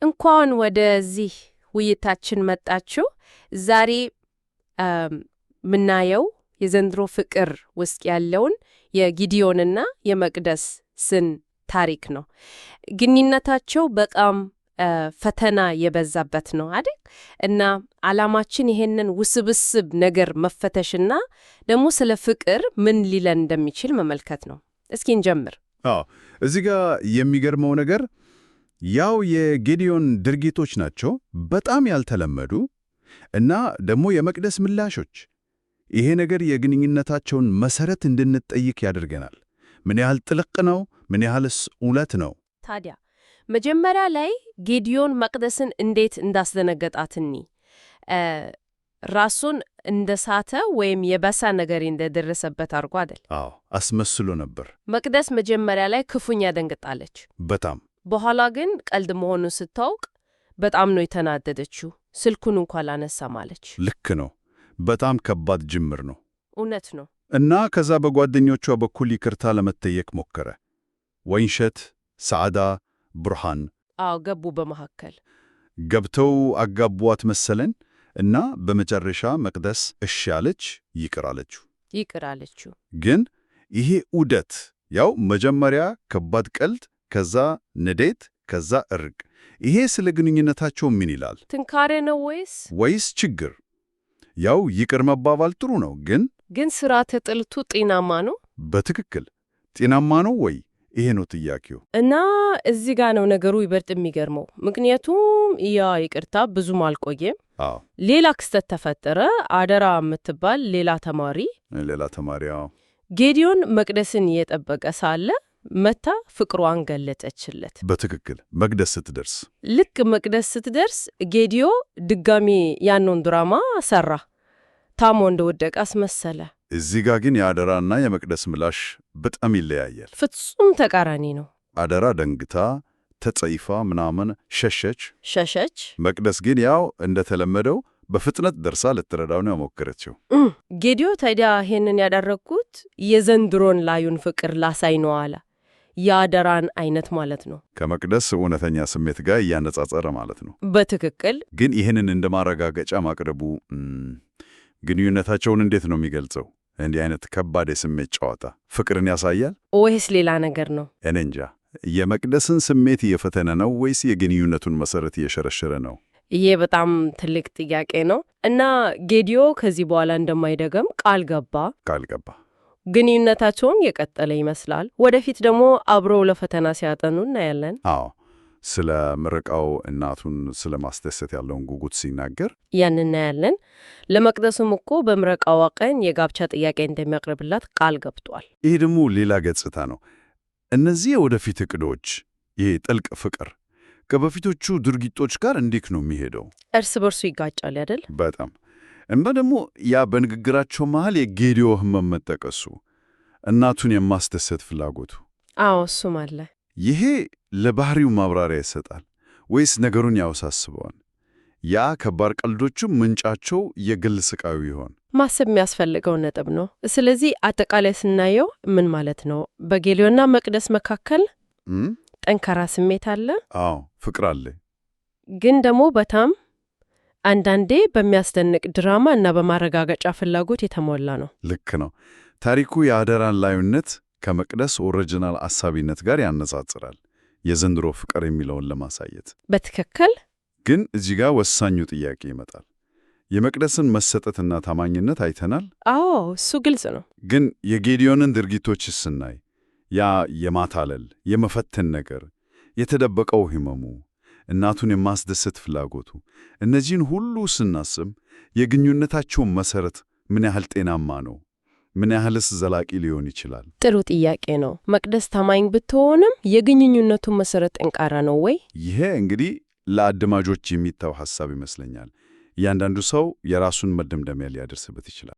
እንኳን ወደዚህ ውይይታችን መጣችሁ። ዛሬ ምናየው የዘንድሮ ፍቅር ውስጥ ያለውን የጊዲዮንና የመቅደስን ታሪክ ነው። ግንኙነታቸው በጣም ፈተና የበዛበት ነው አይደል? እና ዓላማችን ይሄንን ውስብስብ ነገር መፈተሽና ደግሞ ስለ ፍቅር ምን ሊለን እንደሚችል መመልከት ነው። እስኪ እንጀምር። አዎ፣ እዚህ ጋር የሚገርመው ነገር ያው የጌዲዮን ድርጊቶች ናቸው፣ በጣም ያልተለመዱ እና ደግሞ የመቅደስ ምላሾች። ይሄ ነገር የግንኙነታቸውን መሰረት እንድንጠይቅ ያደርገናል። ምን ያህል ጥልቅ ነው? ምን ያህልስ እውነት ነው? ታዲያ መጀመሪያ ላይ ጌዲዮን መቅደስን እንዴት እንዳስደነገጣት እኒ ራሱን እንደሳተ ወይም የባሰ ነገር እንደደረሰበት አድርጎ አይደል? አዎ፣ አስመስሎ ነበር። መቅደስ መጀመሪያ ላይ ክፉኛ ደንግጣለች። በጣም። በኋላ ግን ቀልድ መሆኑን ስታውቅ በጣም ነው የተናደደችው። ስልኩን እንኳን አላነሳም አለች። ልክ ነው። በጣም ከባድ ጅምር ነው። እውነት ነው። እና ከዛ በጓደኞቿ በኩል ይቅርታ ለመጠየቅ ሞከረ። ወይንሸት፣ ሰዓዳ፣ ብርሃን። አዎ፣ ገቡ በመካከል። ገብተው አጋቧት መሰለን። እና በመጨረሻ መቅደስ እሺ አለች፣ ይቅር አለችው። ይቅር አለችው። ግን ይሄ ዑደት ያው መጀመሪያ ከባድ ቀልድ፣ ከዛ ንዴት፣ ከዛ እርቅ። ይሄ ስለ ግንኙነታቸው ምን ይላል? ጥንካሬ ነው ወይስ ወይስ ችግር? ያው ይቅር መባባል ጥሩ ነው፣ ግን ግን ስርዓተ ጥልቱ ጤናማ ነው? በትክክል ጤናማ ነው ወይ? ይሄ ነው ጥያቄው። እና እዚህ ጋ ነው ነገሩ ይበልጥ የሚገርመው። ምክንያቱም ያ ይቅርታ ብዙም አልቆየም። ሌላ ክስተት ተፈጠረ። አደራ የምትባል ሌላ ተማሪ ሌላ ተማሪ፣ አዎ። ጌዲዮን መቅደስን እየጠበቀ ሳለ መታ ፍቅሯን ገለጸችለት። በትክክል መቅደስ ስትደርስ ልክ መቅደስ ስትደርስ ጌዲዮ ድጋሚ ያንን ድራማ ሰራ። ታሞ እንደወደቀ አስመሰለ። እዚህ ጋ ግን የአደራና የመቅደስ ምላሽ በጣም ይለያያል። ፍጹም ተቃራኒ ነው። አደራ ደንግጣ ተጸይፋ ምናምን ሸሸች። ሸሸች። መቅደስ ግን ያው እንደተለመደው በፍጥነት ደርሳ ልትረዳው ነው የሞከረችው። ጌዲዮ ታዲያ ይሄንን ያደረግኩት የዘንድሮን ላዩን ፍቅር ላሳይ ነው አለ። የአደራን አይነት ማለት ነው። ከመቅደስ እውነተኛ ስሜት ጋር እያነጻጸረ ማለት ነው። በትክክል። ግን ይህንን እንደ ማረጋገጫ ማቅረቡ ግንኙነታቸውን እንዴት ነው የሚገልጸው? እንዲህ አይነት ከባድ የስሜት ጨዋታ ፍቅርን ያሳያል ወይስ ሌላ ነገር ነው? እኔ እንጃ። የመቅደስን ስሜት እየፈተነ ነው ወይስ የግንኙነቱን መሰረት እየሸረሸረ ነው? ይሄ በጣም ትልቅ ጥያቄ ነው እና ጌዲዮ ከዚህ በኋላ እንደማይደገም ቃል ገባ። ቃል ገባ። ግንኙነታቸውን የቀጠለ ይመስላል። ወደፊት ደግሞ አብረው ለፈተና ሲያጠኑ እናያለን። አዎ፣ ስለ ምረቃው እናቱን ስለ ማስደሰት ያለውን ጉጉት ሲናገር ያን እናያለን። ለመቅደሱም እኮ በምረቃዋ ቀን የጋብቻ ጥያቄ እንደሚያቀርብላት ቃል ገብቷል። ይሄ ደግሞ ሌላ ገጽታ ነው። እነዚህ የወደፊት እቅዶች፣ ይሄ ጥልቅ ፍቅር ከበፊቶቹ ድርጊቶች ጋር እንዴት ነው የሚሄደው? እርስ በርሱ ይጋጫል አይደል? በጣም። እና ደግሞ ያ በንግግራቸው መሃል የጌዲዮ ህመም መጠቀሱ፣ እናቱን የማስደሰት ፍላጎቱ፣ አዎ፣ እሱም አለ። ይሄ ለባህሪው ማብራሪያ ይሰጣል ወይስ ነገሩን ያወሳስበዋል? ያ ከባድ ቀልዶቹ ምንጫቸው የግል ስቃዩ ይሆን? ማሰብ የሚያስፈልገው ነጥብ ነው። ስለዚህ አጠቃላይ ስናየው ምን ማለት ነው? በጌዲዮንና መቅደስ መካከል ጠንካራ ስሜት አለ። አዎ፣ ፍቅር አለ። ግን ደግሞ በጣም አንዳንዴ በሚያስደንቅ ድራማ እና በማረጋገጫ ፍላጎት የተሞላ ነው። ልክ ነው። ታሪኩ የአደራን ላዩነት ከመቅደስ original አሳቢነት ጋር ያነጻጽራል፣ የዘንድሮ ፍቅር የሚለውን ለማሳየት። በትክክል። ግን እዚህ ጋር ወሳኙ ጥያቄ ይመጣል። የመቅደስን መሰጠትና ታማኝነት አይተናል። አዎ፣ እሱ ግልጽ ነው። ግን የጌዲዮንን ድርጊቶች ስናይ ያ የማታለል የመፈተን ነገር፣ የተደበቀው ህመሙ፣ እናቱን የማስደሰት ፍላጎቱ፣ እነዚህን ሁሉ ስናስብ የግንኙነታቸውን መሰረት ምን ያህል ጤናማ ነው? ምን ያህልስ ዘላቂ ሊሆን ይችላል? ጥሩ ጥያቄ ነው። መቅደስ ታማኝ ብትሆንም የግንኙነቱ መሰረት ጠንካራ ነው ወይ? ይሄ እንግዲህ ለአድማጮች የሚተው ሐሳብ ይመስለኛል። እያንዳንዱ ሰው የራሱን መደምደሚያ ሊያደርስበት ይችላል።